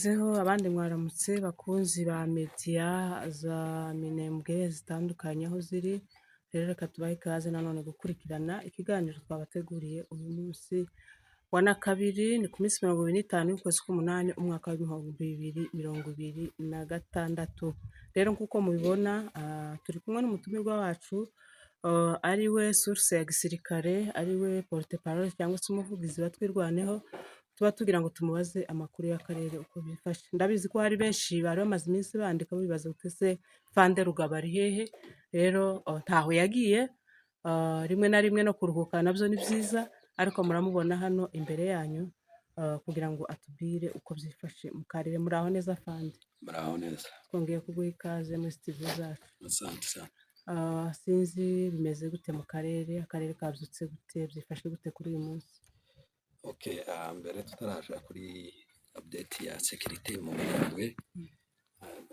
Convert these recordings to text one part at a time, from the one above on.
Zeho abandi mwaramutse bakunzi ba media za Minembwe zitandukanye aho ziri. Rero reka tubahe ikaze nanone gukurikirana ikiganiro twabateguriye uyu munsi wa na kabiri, ni ku minsi 25 y'ukwezi k'umunani, umwaka w'2026. Rero nk'uko mubibona, turi kumwe n'umutumirwa wacu, ari we source ya gisirikare, ari we porte parole cyangwa se umuvugizi wa Twirwaneho. Tuba tugira ngo tumubaze amakuru y'akarere uko bifashe. Ndabizi ko hari benshi bari bamaze iminsi bandika bibaza uti: "Ese Fande Rugaba ari hehe?" Rero ntaho yagiye. Rimwe na rimwe no kuruhuka nabyo ni byiza, ariko muramubona hano imbere yanyu, kugira ngo atubwire uko byifashe mu karere. Muraho neza, Fande? Muraho neza. Twongeye kuguha ikaze muri studio zacu. Asante sana. Sinzi bimeze gute mu karere, akarere kabyutse gute, byifashe gute kuri uyu munsi? Okay, mbere tutaraja kuri update ya security mu Minembwe,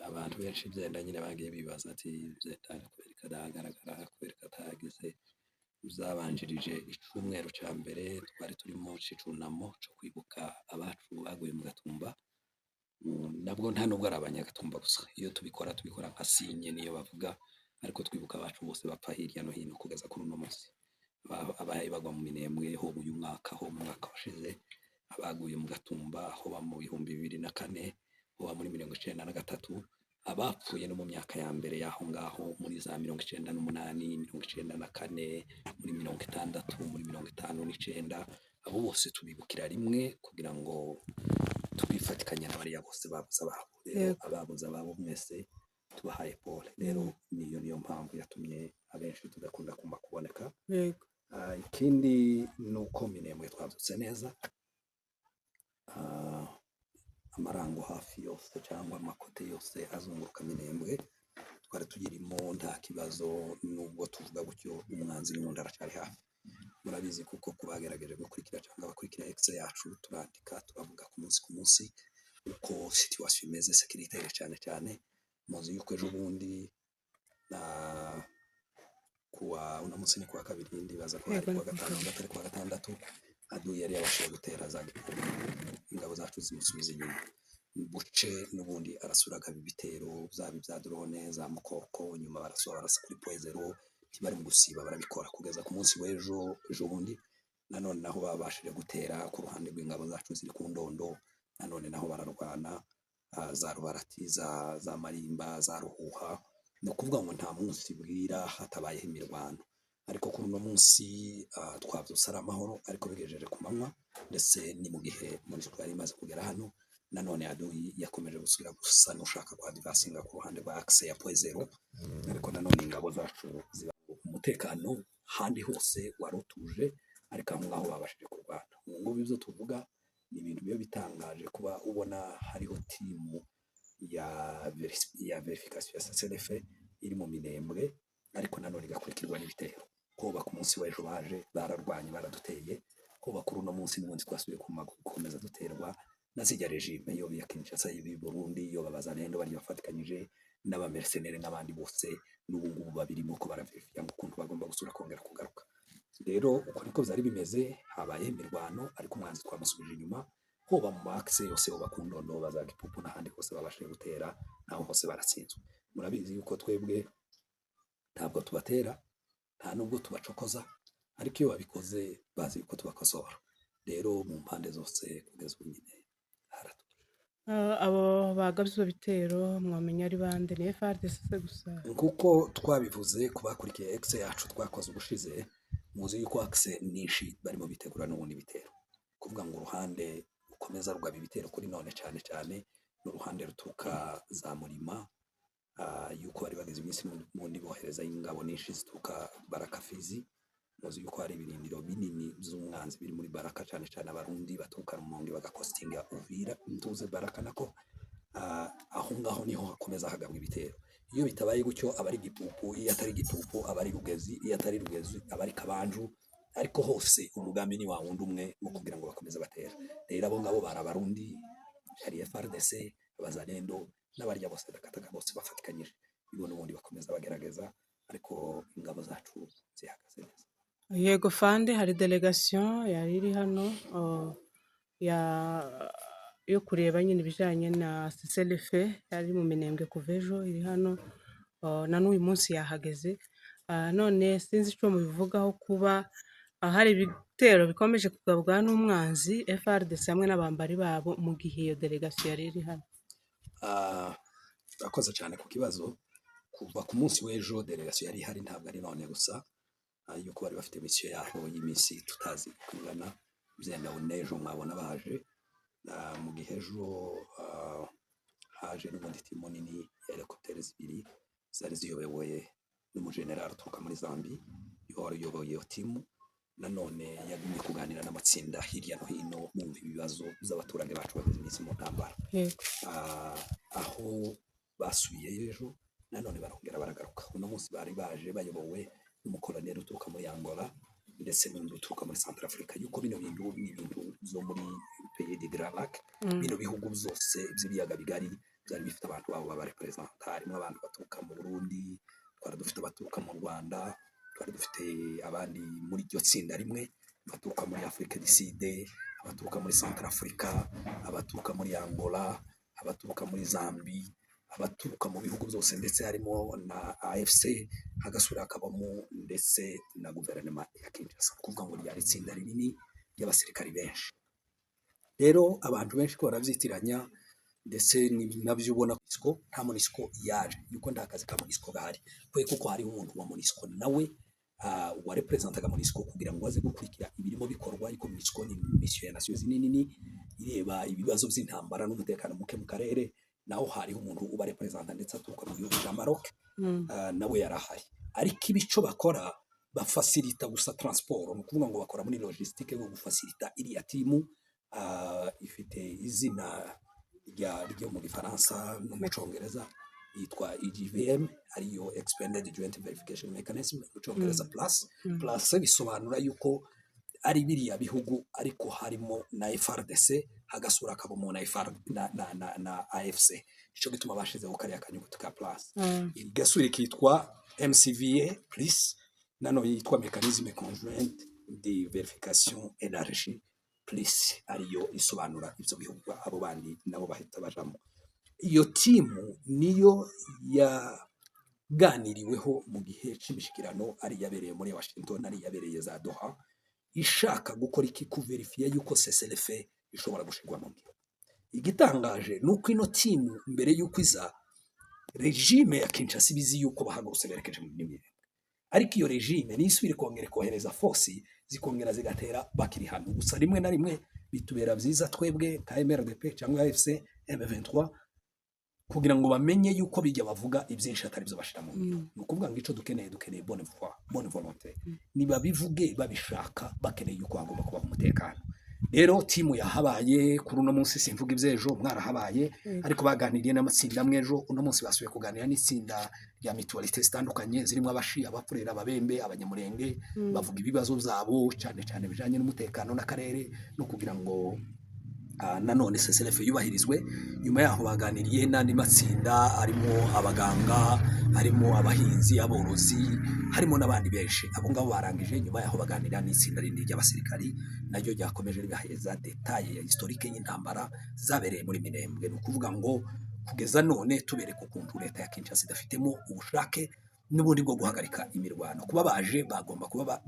abantu benshi byenda nyine bagiye bibaza ati: "Byenda kubera kadahagaragara, kubera katagize." Zabanjirije icumweru ca mbere twari turimo c'icunamo co kwibuka abacu baguye mu Gatumba. Nabwo nta nubwo ari abanyagatumba gusa, iyo tubikora tubikora nka sinye niyo bavuga, ariko twibuka abacu bose bapfa hirya no hino kugeza kuri uno munsi. Abahaye bagwa mu Minembwe, ho uyu mwaka, ho mu mwaka washize, abaguye mu Gatumba, hoba mu 2004, hoba muri 93, abapfuye no mu myaka ya mbere y'aho ngaho muri za 98, 94, muri 60, muri 59, abo bose tubibukira rimwe kugira ngo twifatikanye na bariya bose babuze ababo. Rero ababuze ababo mwese tubahaye pole. Rero niyo mpamvu yatumye abenshi tudakunda kumva kuboneka. Ikindi ni uko Minembwe twabyutse neza. Amarango hafi yose cyangwa amakote yose azunguruka Minembwe twari tuyirimo nta kibazo. Nubwo tuvuga gutyo, umwanzi n'ubundi aracyari hafi, murabizi, kuko kubagerageje gukurikira cyangwa bakurikira X yacu, turandika, turavuga ku munsi ku munsi uko situation imeze sécuritaire cyane cyane. Muzi yuko ejo bundi na kuwa, uno munsi ni kuwa kabiri, ndibaza ko hari Yego, ni kuwa kuwa gatanu, kabiri. Atari kuwa gatandatu, adui yari yabashije gutera za Gipupu, ingabo zacu zimusubiza inyuma buce. N'ubundi arasuraga ibitero zaba ibya drone za mukoko, nyuma barasura, barasa kuri Point Zéro, ntibari mu gusiba, barabikora kugeza ku munsi w'ejo. Ejo bundi nanone naho babashije gutera ku ruhande rw'ingabo zacu ziri ku Ndondo, nanone naho bararwana, za Rubarati, za Marimba, za Ruhuha. Ni ukuvuga ngo nta munsi bwira hatabayeho imirwano, ariko kuri uno munsi twabyutse ari amahoro, ariko bigejeje ku manywa, ndetse ni mu gihe MONUSCO yari imaze kugera hano, nanone adui yakomeje gusubira gusa n'ushaka kwa-advancinga ku ruhande rwa axe ya Point Zéro, ariko nanone ingabo zacu ziba umutekano. Handi hose wari utuje, ariko aho ngaho babashije kurwana. Ubu ngubu ibyo tuvuga ni ibintu biba bitangaje kuba ubona hariho team ya vérification ya cessez-le-feu iri mu Minembwe, ariko nanone igakurikirwa n'ibitero. Koba ku munsi w'ejo baje bararwanye, baraduteye, koba kuri uno munsi n'ubundi twasubiye gukomeza duterwa na zijya régime yo ya Kinshasa, y'i Burundi, yo babazanendo bari bafatikanyije n'aba mercenaires n'abandi bose. N'ubu ngubu babirimo ko baraverifiya ngo ukuntu bagomba gusura kongera kugaruka. Rero uko niko byari bimeze, habayeho imirwano, ariko umwanzi twamusubije inyuma, hoba mu ma axe yose, hoba ku Ndondo, baza Gipupu n'ahandi hose babashije gutera, naho hose baratsinzwe. Murabizi yuko twebwe ntabwo tubatera, nta nubwo tubacokoza, ariko iyo babikoze bazi yuko tubakosora. Rero mu mpande zose kugeza ubu nyine haratuje. Abo bagabye ibyo bitero mwamenya ari bande? Ni FARDC se gusa? Nkuko twabivuze ku bakurikiye X yacu twakoze ubushize, muzi yuko axe nyinshi barimo bitegura n'ubundi bitero. Kuvuga ngo uruhande rukomeza rugaba ibitero kuri none cyane cyane ni uruhande ruturuka za Murima, yuko bari bageze iminsi n'ubundi bohereza ingabo nyinshi zituruka Baraka, Fizi. Muzi yuko hari ibirindiro binini by'umwanzi biri muri Baraka, cyane cyane Abarundi baturuka Rumonge bagakositinga Uvira, ntuze Baraka nako. Aho ngaho niho hakomeza hagabwa ibitero. Iyo bitabaye gutyo aba ari Gipupu, iyo atari Gipupu aba ari Rugezi, iyo atari Rugezi aba ari Kabanju, ariko hose umugambi ni wa wundi umwe wo kugira ngo bakomeze batera. Rero abo ngabo bari Abarundi, hari FARDC, Abazalendo n'abarya bose bakataka bose bafatikanyije, ibo n'ubundi bakomeza bagerageza, ariko ingabo zacu zihagaze neza. Yego fande, hari délégation yari iri hano ya yo kureba nyine ibijyanye na cessez-le-feu yari mu Minembwe kuva ejo iri hano, na n'uyu munsi yahageze. None sinzi icyo mubivugaho kuba hari ibitero bikomeje kugabwa n'umwanzi FARDC hamwe n'abambari babo mu gihe iyo délégation yari iri hano. Urakoze cyane ku kibazo. Kuva ku munsi w'ejo délégation yari ihari, ntabwo ari none gusa, yuko bari bafite mission yaho y'iminsi tutazi uko ingana. Byenda n'ejo mwabona baje. Mu gihe ejo haje n'ubundi team nini ya hélicoptère zibiri zari ziyobowe n'umujenerali uturuka muri Zambi, wari uyoboye iyo team. Nanone yagumye kuganira n'amatsinda hirya no hino, bumva ibibazo by'abaturage bacu bamaze iminsi mu ntambara. Aho basubiyeyo ejo, nanone barongera baragaruka uno munsi. Bari baje bayobowe n'umukoloneli uturuka muri Angola ndetse n'undi uturuka muri Central Africa, yuko bino bintu ni ibintu byo muri pays des Grands Lacs. Bino bihugu byose by'ibiyaga bigari byari bifite abantu babo babarepresenta. Harimo abantu baturuka mu Burundi, twari dufite abaturuka mu Rwanda, twari dufite abandi muri iryo tsinda rimwe baturuka muri Afrique du Sud, abaturuka muri Central Africa, abaturuka muri Angola, abaturuka muri Zambi, abaturuka mu bihugu byose, ndetse harimo na AFC, hagasubira hakabamo ndetse na guverinoma ya Kinshasa. Ni ukuvuga ngo ryari itsinda rinini ry'abasirikari benshi. Rero abantu benshi ko barabyitiranya, ndetse nabyo ubona ko nta MONUSCO yaje, yuko nta kazi ka MONUSCO gahari kwe, kuko hariho umuntu wa MONUSCO nawe warepresentaga MONUSCO kugira ngo aze gukurikira ibirimo bikorwa. Ariko MONUSCO ni mission ya Nations Unies nini ireba ibibazo by'intambara n'umutekano muke mu karere. Naho hariho umuntu uba representa, ndetse aturuka mu gihugu cya Maroc. Nawe yarahari, ariko ibico bakora bafacilita gusa transport. Ni ukuvuga ngo bakora muri logistique yo gufacilita iriya team. Ifite izina ryo mu Gifaransa no mu Cyongereza, yitwa EJVM, ariyo Expanded Joint Verification Mechanism mu Cyongereza. Plus plus bisobanura yuko ari biriya bihugu, ariko harimo na FARDC, hagasura hakabamo na FR na AFC. Ico gituma bashizeho kariya kanyuguti ka plus. Igasubira ikitwa MCVA plus, nano yitwa Mécanisme Conjoint de Verification Élargie plus, ariyo isobanura ivyo bihugu. Abo bandi nabo bahita bajamo. Iyo team niyo yaganiriweho mu gihe c'imishikirano, ari yabereye muri Washington, ari yabereye za Doha, ishaka gukora iki? Kuverifiya yuko cessez-le-feu ishobora gushirwa mu ngiro. Igitangaje ni uko ino team, mbere yuko iza, régime ya Kinshasa ibizi yuko bahagurutse berekeje mu Minembwe, ariko iyo régime niyo isubira ikongera ikohereza force, zikongera zigatera bakiri hano. Gusa rimwe na rimwe bitubera byiza twebwe nka MRDP cyangwa AFC M23, kugira ngo bamenye yuko bijya bavuga ibyinshi atari byo bashira mu ngiro. Ni ukuvuga ngo ico dukeneye bonne foi, bonne volonté. Nibabivuge babishaka, bakeneye yuko hagomba kubaho umutekano. Rero team yahabaye kuri uno munsi, simvuga iby'ejo, mwarahabaye, ariko baganiriye n'amatsinda amwe ejo. Uno munsi basubiye kuganira n'itsinda rya mutualité zitandukanye zirimo Abashi, Abapfurera, Ababembe, Abanyamurenge. Bavuga ibibazo byabo, cyane cyane bijanye n'umutekano n'akarere, no kugira ngo nanone cessez-le-feu yubahirizwe. Nyuma yaho baganiriye n'andi matsinda arimo abaganga, harimo abahinzi, aborozi, harimo n'abandi benshi. Abo ngabo barangije, nyuma yaho baganira n'itsinda rindi ry'abasirikari, naryo ryakomeje ribaheza détails ya historique y'intambara zabereye muri Minembwe. Ni ukuvuga ngo kugeza none tubereka ukuntu leta ya Kinshasa idafitemo ubushake n'ubundi bwo guhagarika imirwano. Kuba baje bagomba kuba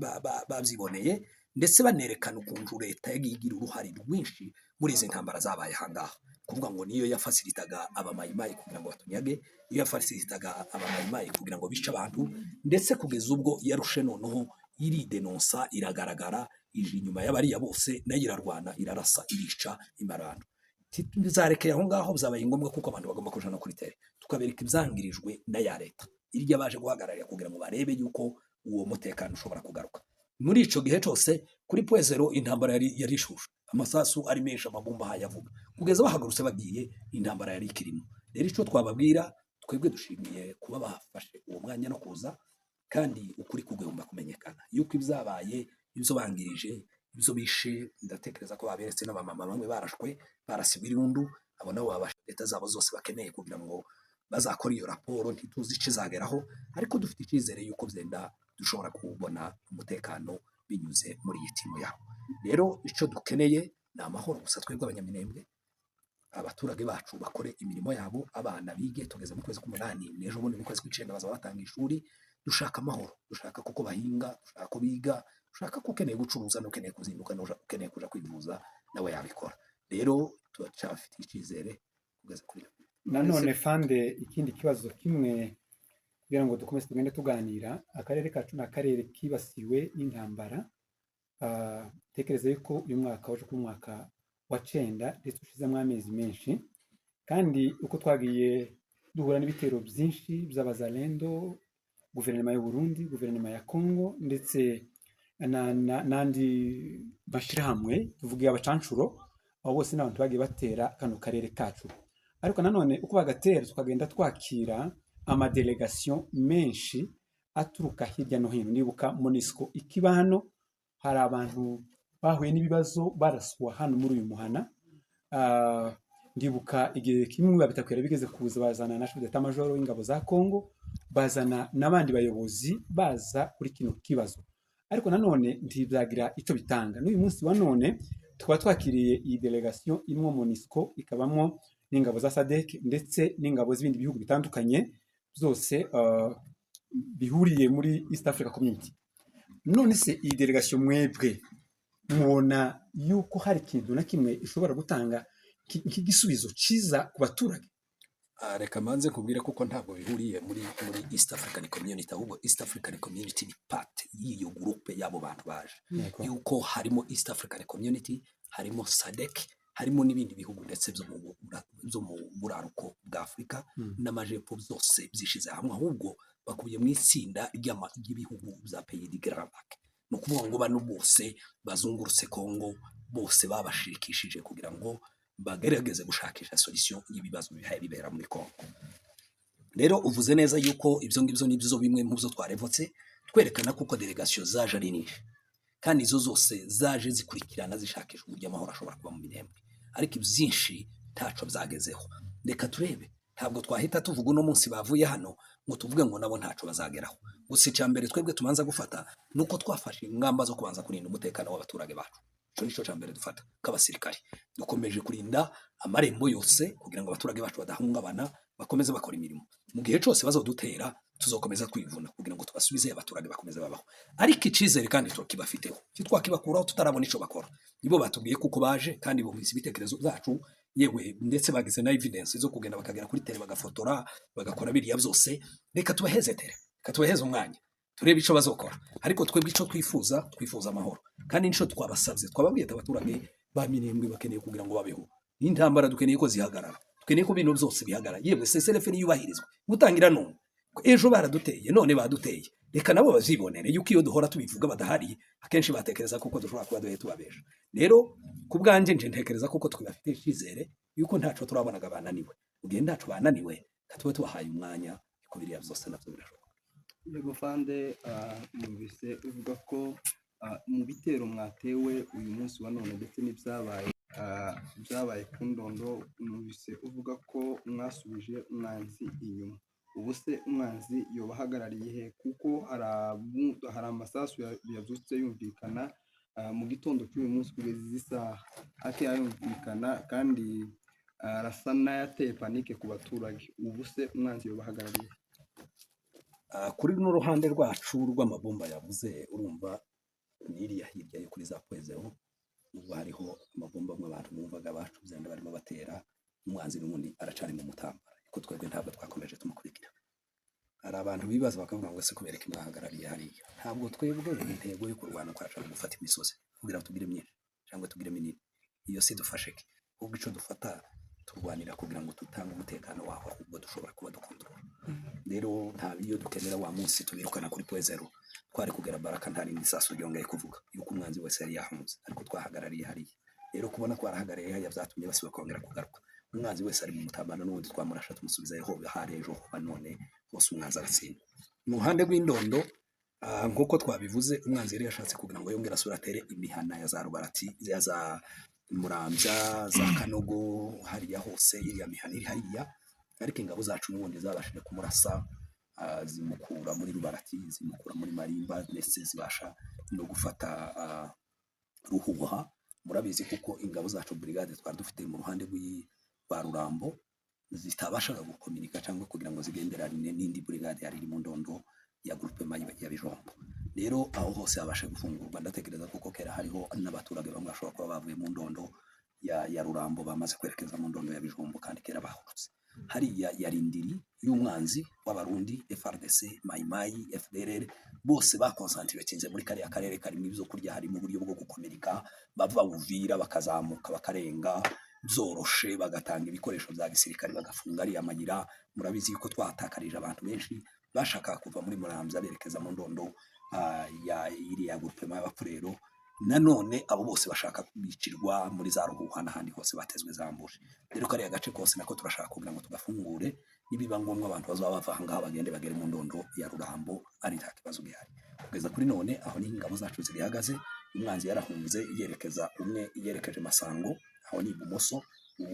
babyiboneye, ndetse banerekana ukuntu leta yagiye igira uruhare rwinshi muri izi ntambara zabaye ahangaha. Kuvuga ngo niyo yafacilitaga abamayimayi kugira ngo batunyage, niyo yafacilitaga abamayimayi kugira ngo bice abantu, ndetse kugeza ubwo yarushe noneho iridenonsa, iragaragara, ije inyuma y'abariya bose, nayo irarwana, irarasa, irica, imara abantu. Bizarekeye aho ngaho? Byabaye ngombwa kuko abantu bagomba kuja no kuri terrain, tukabereka ibyangirijwe na ya leta irya baje guhagararira, kugira ngo barebe yuko uwo mutekano ushobora kugaruka. Muri ico gihe cose kuri point zéro intambara yari ishushe, amasasu ari menshi, amabomba hayavuga. Kugeza bahagurutse bagiye, intambara yari ikirimo. Rero ico twababwira twebwe, dushimiye kuba bafashe uwo mwanya no kuza, kandi ukuri kugomba kumenyekana yuko ibyabaye, ibyo bangirije, ibyo bishe. Ndatekereza ko baberetse n'abamama bamwe barashwe, barasiwe irundu. Abo nabo babasha leta zabo zose bakeneye kugira ngo bazakore iyo raporo. Ntituzi icyo izageraho, ariko dufite icyizere yuko byenda dushobora kubona umutekano binyuze muri iyi team yabo. Rero icyo dukeneye ni amahoro gusa twebwe Abanyaminembwe. Abaturage bacu bakore imirimo yabo, abana bige. Tugeze mu kwezi k'umunani, n'ejo bundi mu kwezi kw'icenda bazaba batanga ishuri. Dushaka amahoro, dushaka kuko bahinga, dushaka ko biga, dushaka ko ukeneye gucuruza n'ukeneye kuzinduka n'ukeneye kuja kwivuza nawe yabikora. Rero turacyafite icyizere kugeza kuri Nanone fande, ikindi kibazo kimwe kugira ngo dukomeze tugende tuganira. Akarere kacu ni akarere kibasiwe n'intambara. Tekereza yuko uyu mwaka waje kuba umwaka wa cenda, ndetse ushizemo amezi menshi, kandi uko twagiye duhura n'ibitero byinshi by'abazalendo, guverinoma y'u Burundi, guverinoma ya Congo, ndetse n'andi mashyirahamwe, tuvuge abacanshuro, abo bose ni abantu bagiye batera kano karere kacu. Ariko nanone uko bagatera, tukagenda twakira amadélégation menshi aturuka hirya no hino. Nibuka MONUSCO ikiba hano, hari abantu bahuye n'ibibazo baraswa hano muri uyu muhana. Ndibuka igihe kimwe babitakwira bigeze kuza, bazana na chef d'état major w'ingabo za Congo, bazana n'abandi bayobozi baza kuri kino kibazo, ariko nanone ntibyagira icyo bitanga. N'uyu munsi wa none tukaba twakiriye iyi délégation imwo MONUSCO, ikabamo n'ingabo za SADC, ndetse n'ingabo z'ibindi bihugu bitandukanye byose bihuriye muri East Africa Community. None se iyi délégation mwebwe mubona yuko hari ikintu na kimwe ishobora gutanga nk'igisubizo cyiza ku baturage? Reka manze kubwira kuko ntabwo bihuriye muri East African Community, ahubwo East African Community ni part y'iyo groupe y'abo bantu baje. Yuko harimo East African Community, harimo SADC, harimo n'ibindi bihugu ndetse byo mu buraruko bwa Afurika n'amajepfo, byose byishize hamwe, ahubwo bakubiye mu itsinda ry'ibihugu bya Pays du Grands Lacs. Ni ukuvuga ngo bano bose bazungurutse Congo, bose babashirikishije kugira ngo bagerageze gushakisha solution y'ibibazo bihaye bibera muri Congo. Rero uvuze neza yuko ibyo ngibyo ni byo bimwe mu byo twarevotse, twerekana kuko délégation zaje ari nyinshi, kandi izo zose zaje zikurikirana zishakisha uburyo amahoro ashobora kuba mu Minembwe, ariko ibyinshi ntaco byagezeho. Reka turebe, ntabwo twahita tuvuga uno munsi bavuye hano ngo tuvuge ngo nabo ntaco bazageraho. Gusa icya mbere twebwe tubanza gufata ni uko twafashe ingamba zo kubanza kurinda umutekano w'abaturage bacu. Icyo ni cyo cya mbere dufata k'abasirikari. Dukomeje kurinda amarembo yose kugira ngo abaturage bacu badahungabana, bakomeze bakora imirimo. Mu gihe cyose bazodutera, tuzokomeza twivuna kugira ngo tubasubize, abaturage bakomeze babaho. Ariko icyizere kandi tukibafiteho, twakibakuraho tutarabona icyo bakora. Nibo batubwiye kuko baje kandi bumvise ibitekerezo byacu, yewe ndetse bagize na evidence zo kugenda bakagera kuri terrain, bagafotora, bagakora biriya byose. Reka tubaheze terrain, reka tubaheze umwanya, turebe icyo bazokora. Ariko twebwe icyo twifuza, twifuza amahoro, kandi nicyo twabasabye. Twababwiye ati abaturage ba Minembwe bakeneye kugira ngo babeho, n'intambara dukeneye ko zihagarara, dukeneye ko ibintu byose bihagarara, yewe cessez-le-feu niyubahirizwe gutangira none. Ejo baraduteye, none baduteye, reka nabo bazibonere yuko iyo duhora tubivuga badahari, akenshi batekereza kuko dushobora kuba duhe tubabesha. Rero ku bwanjye nje ntekereza kuko twibafite icyizere yuko ntaco turabonaga bananiwe. Mu gihe ntaco bananiwe, reka tube tubahaye umwanya, kuko biriya byose nabyo birashoboka. Yego fande, numvise uvuga ko mu bitero mwatewe uyu munsi wa none ndetse n'ibyabaye byabaye ku Ndondo, numvise uvuga ko mwasubije umwanzi inyuma. Ubu se umwanzi yoba ahagarariye he? Kuko hari amasasu yabyutse yumvikana mu gitondo cy'uyu munsi, kugeza izi saha ateye yumvikana, kandi arasa n'ayateye panique ku baturage. Ubu se umwanzi yoba ahagarariye he? Kuri runo ruhande rwacu rw'amabomba yavuze, urumva n'iriya hirya yo kuri za Point Zéro, ubwo hariho amabomba amwe abantu bumvaga bacuze barimo batera. Umwanzi n'ubundi aracari mu mutambara, ariko twebwe ntabwo twakomeje tumukurikira. Hari abantu bibaza bakavuga ngo ese kubera ko mwahagarariye hariya? Ntabwo twebwe intego yo kurwana kwacu ari gufata imisozi kugira ngo tugire myinshi cyangwa tugire minini. Iyo si dufashe ke, ahubwo ico dufata, turwanira kugira ngo tutange umutekano waho ahubwo dushobora kuba dukontorora. Rero nta iyo dukenera wa munsi tubirukana kuri Point Zéro, twari kugera Baraka nta rindi sasu ryongeye kuvuga yuko umwanzi wese yari yahunze, ariko twahagarariye hariya. Rero kubona twarahagarariye hariya byatumye basiba kongera kugaruka. Umwanzi wese ari mu mutambana, n'ubundi twamurasha tumusubizayo, hoba hari ejo, hoba none, hose umwanzi aratsinda. Mu ruhande rw'Indondo, nk'uko twabivuze, umwanzi yari yashatse kugira ngo yongere asubire atere imihana ya za Rubarati, ya za Murambya, za Kanogo, hariya hose iriya mihana iri hariya, ariko ingabo zacu n'ubundi zabashije kumurasa, zimukura muri Rubarati, zimukura muri Marimba, ndetse zibasha no gufata Ruhuha. Murabizi kuko ingabo zacu, brigade twari dufite mu ruhande rwa Rurambo zitabashaga gukominika cyangwa kugira ngo zigenderane n'indi brigade yari iri mu Ndondo ya groupement ya Bijombo. Rero aho hose habashe gufungurwa. Ndatekereza kuko kera hariho n'abaturage bamwe bashobora kuba bavuye mu Ndondo ya Rurambo bamaze kwerekeza mu Ndondo ya Bijombo, kandi kera bahurutse hariya yari indiri y'umwanzi w'Abarundi, FARDC, Mayimayi, FDLR, bose bakonsantiretinze muri kariya karere karimo ibyo kurya, harimo uburyo bwo gukomerika, bava Uvira bakazamuka bakarenga byoroshe, bagatanga ibikoresho bya gisirikare, bagafunga ariya mayira. Murabizi yuko twahatakarije abantu benshi bashakaga kuva muri Muramvya berekeza mu Ndondo ya iriya groupement y'Abapfurero. Nanone abo bose bashaka kubicirwa muri za Ruhuha n'ahandi hose batezwe za ambush. Rero kariya gace kose nako turashaka kugira ngo tugafungure, nibiba ngombwa abantu bazaba bava aha ngaha bagende bagere mu Ndondo ya Rurambo ari nta kibazo gihari. Kugeza kuri none aho niho ingabo zacu zihagaze. Umwanzi yarahunze yerekeza, umwe yerekeje Masango, aho ni ibumoso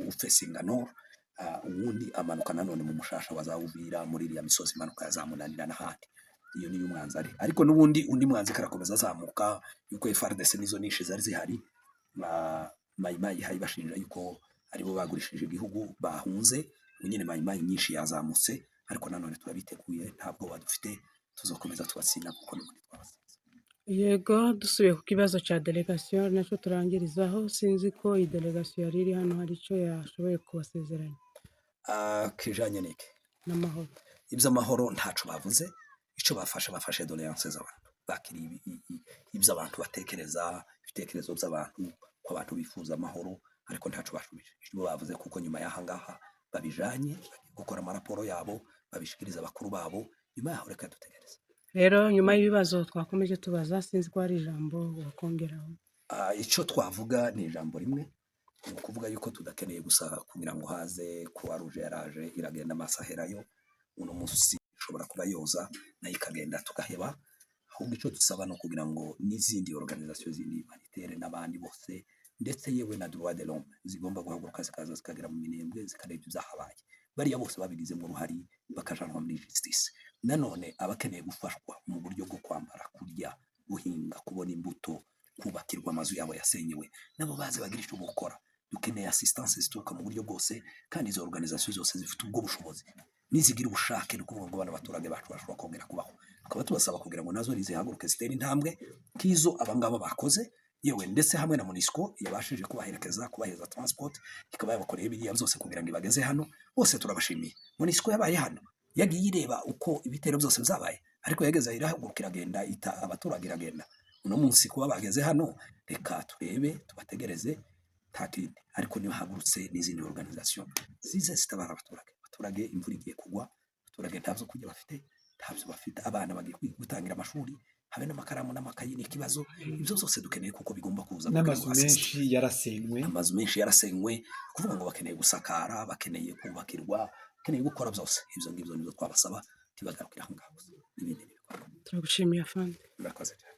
ufesinga nord, uwundi amanuka nanone mu mushasha wa za Uvira muri iriya misozi imanuka ya za Munanira n'ahandi. Iyo niyo umwanzi ari, ariko n'ubundi undi mwanzi karakomeza azamuka, yuko FARDC nizo nishe zari zihari. Mayimayi hayi bashinja yuko aribo bagurishije igihugu bahunze. Nyine Mayimayi nyinshi yazamutse, ariko nanone turabiteguye, ntabwo badufite, tuzokomeza tubatsinda kuko n'ubundi twabatsinze. Yego, dusubiye ku kibazo cya delegasiyo nacyo turangirizaho, sinzi ko iyi delegasiyo yari iri hano hari icyo yashoboye kubasezeranya. Kijanye niki? N'amahoro. Iby'amahoro ntaco bavuze. Icyo bafashe, bafashe doléances z'abantu, bakiriye ibyo abantu batekereza, ibitekerezo by'abantu, ko abantu bifuza amahoro, ariko ntaco bashubije. Icyo bavuze kuko nyuma y'aha ngaha babijanye bagiye gukora amaraporo yabo babishikiriza abakuru babo. Nyuma yaho reka dutegereze. Rero nyuma y'ibibazo twakomeje tubaza, sinzi ko hari ijambo wakongeraho. Icyo twavuga ni ijambo rimwe, ni ukuvuga yuko tudakeneye gusa kugira ngo haze Croix Rouge. Yaraje iragenda, amasaherayo. Uno munsi ishobora kuba yoza nayo ikagenda tugaheba. Ahubwo icyo dusaba ni ukugira ngo n'izindi organisation zindi humanitaire n'abandi bose, ndetse yewe na droit de l'homme, zigomba guhaguruka zikaza zikagera mu Minembwe, zikareba ibyahabaye, bariya bose babigizemo uruhari bakajanwa muri justice. Nanone abakeneye gufashwa mu buryo bwo kwambara, kurya, guhinga, kubona imbuto, kubakirwa amazu yabo yasenyewe, nabo baze bagira icyo gukora. Dukeneye assistance zituruka mu buryo bwose, kandi izo organisation zose zifite ubwo bushobozi nizigira ubushake, ni ukuvuga ngo bano baturage bacu bashobora kongera kubaho. Tukaba tubasaba kugira ngo nazo nizihaguruke zitere intambwe nk'izo abangaba bakoze, yewe ndetse hamwe na MONUSCO yabashije kubaherekeza, kubaheza transport, ikaba yabakoreye biriya byose kugira ngo ibageze hano. Bose turabashimiye. MONUSCO yabaye hano, yagiye ireba uko ibitero byose byabaye, ariko yageze aho irahaguruka iragenda, ita abaturage iragenda. Uno munsi kuba bageze hano, reka turebe, tubategereze, nta kindi. Ariko niba hagurutse n'izindi organisation zize zitabara abaturage. Abaturage imvura igiye kugwa, abaturage nta byo kurya bafite, ntabyo bafite. Abana bagiye gutangira amashuri, habe n'amakaramu n'amakayi ni ikibazo. Ibyo byose dukeneye kuko bigomba kuza kugira n'amazu ngo assist. Menshi yarasenywe. Amazu menshi yarasenywe, kuvuga ngo bakeneye gusakara, bakeneye kubakirwa, bakeneye gukora byose. Ibyo ngibyo nibyo twabasaba, ntibagarukire aho ngaho gusa, n'ibindi n'ibikorwa. Turagushimiye, afande. Murakoze cyane.